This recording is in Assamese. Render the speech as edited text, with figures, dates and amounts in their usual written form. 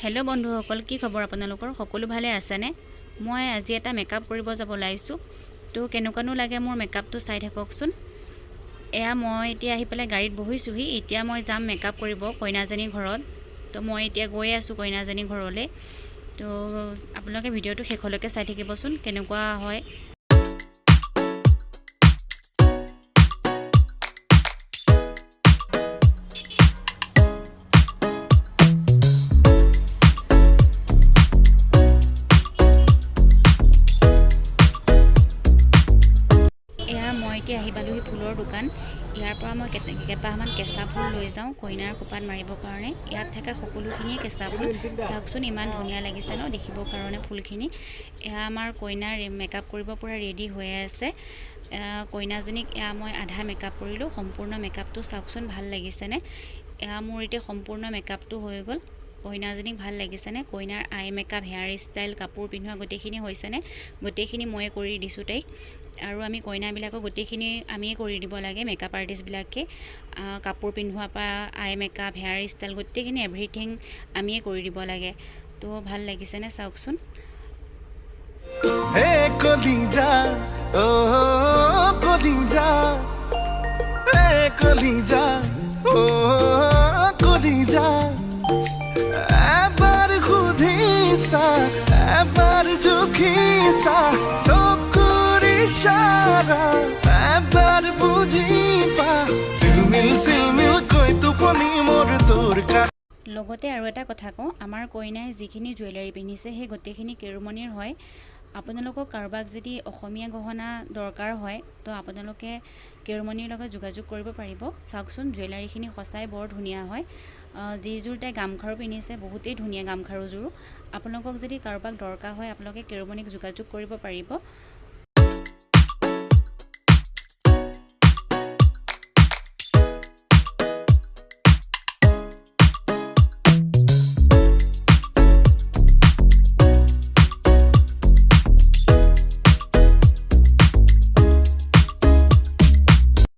হেল্ল' বন্ধুসকল, কি খবৰ আপোনালোকৰ? সকলো ভালে আছেনে? মই আজি এটা মেকআপ কৰিব যাব ওলাইছোঁ। তো কেনেকুৱানো লাগে মোৰ মেকআপটো চাই থাককচোন। এয়া মই এতিয়া আহি পেলাই গাড়ীত বহিছোঁহি। এতিয়া মই যাম মেকআপ কৰিব কইনাজনীৰ ঘৰত। তো মই এতিয়া গৈ আছোঁ কইনাজনীৰ ঘৰলৈ। তো আপোনালোকে ভিডিঅ'টো শেষলৈকে চাই থাকিবচোন কেনেকুৱা হয়। এয়া মই এতিয়া আহি পালোহি ফুলৰ দোকান। ইয়াৰ পৰা মই কেইপাহমান কেঁচা ফুল লৈ যাওঁ কইনাৰ খোপাত মাৰিবৰ কাৰণে। ইয়াত থকা সকলোখিনিয়ে কেঁচা ফুল। চাওকচোন, ইমান ধুনীয়া লাগিছে ন দেখিবৰ কাৰণে ফুলখিনি। এয়া আমাৰ কইনাৰ মেকআপ কৰিব পৰা ৰেডি হৈয়ে আছে। কইনাজনীক এয়া মই আধা মেকআপ কৰিলোঁ। সম্পূৰ্ণ মেকআপটো চাওকচোন, ভাল লাগিছেনে? এয়া মোৰ এতিয়া সম্পূৰ্ণ মেকআপটো হৈ গ'ল। কইনাজনীক ভাল লাগিছেনে? কইনাৰ আই মেকআপ, হেয়াৰ ষ্টাইল, কাপোৰ পিন্ধোৱা গোটেইখিনি হৈছেনে? গোটেইখিনি ময়ে কৰি দিছোঁ তাইক। আৰু আমি কইনাবিলাকক গোটেইখিনি আমিয়ে কৰি দিব লাগে, মেকআপ আৰ্টিষ্টবিলাকে। কাপোৰ পিন্ধোৱাৰ পৰা আই মেকআপ, হেয়াৰ ষ্টাইল, গোটেইখিনি এভৰিথিং আমিয়ে কৰি দিব লাগে। তো ভাল লাগিছেনে চাওকচোন। হে কলিজা, ও কলিজা, হে কলিজা, ও কলিজা, এবাৰ সুধিছা, এবাৰ জুখিছা, চকুৰ ইশাৰা এবাৰ বুজিবা, চিলমিল চিলমিল কৈ টোপনি মোৰ তোৰ কা লগতে আৰু এটা কথা কওঁ, আমাৰ কইনাই যিখিনি জুৱেলাৰী পিন্ধিছে সেই গোটেইখিনি কেৰুমণিৰ হয়। আপোনালোকক কাৰোবাক যদি অসমীয়া গহনা দৰকাৰ হয়, তো আপোনালোকে কেৰুমণিৰ লগত যোগাযোগ কৰিব পাৰিব। চাওকচোন, জুৱেলাৰীখিনি সঁচাই বৰ ধুনীয়া হয়। যিযোৰ তাই গামখাৰু পিন্ধিছে, বহুতেই ধুনীয়া গামখাৰুযোৰো। আপোনালোকক যদি কাৰোবাক দৰকাৰ হয়, আপোনালোকে কেৰুমণিক যোগাযোগ কৰিব পাৰিব।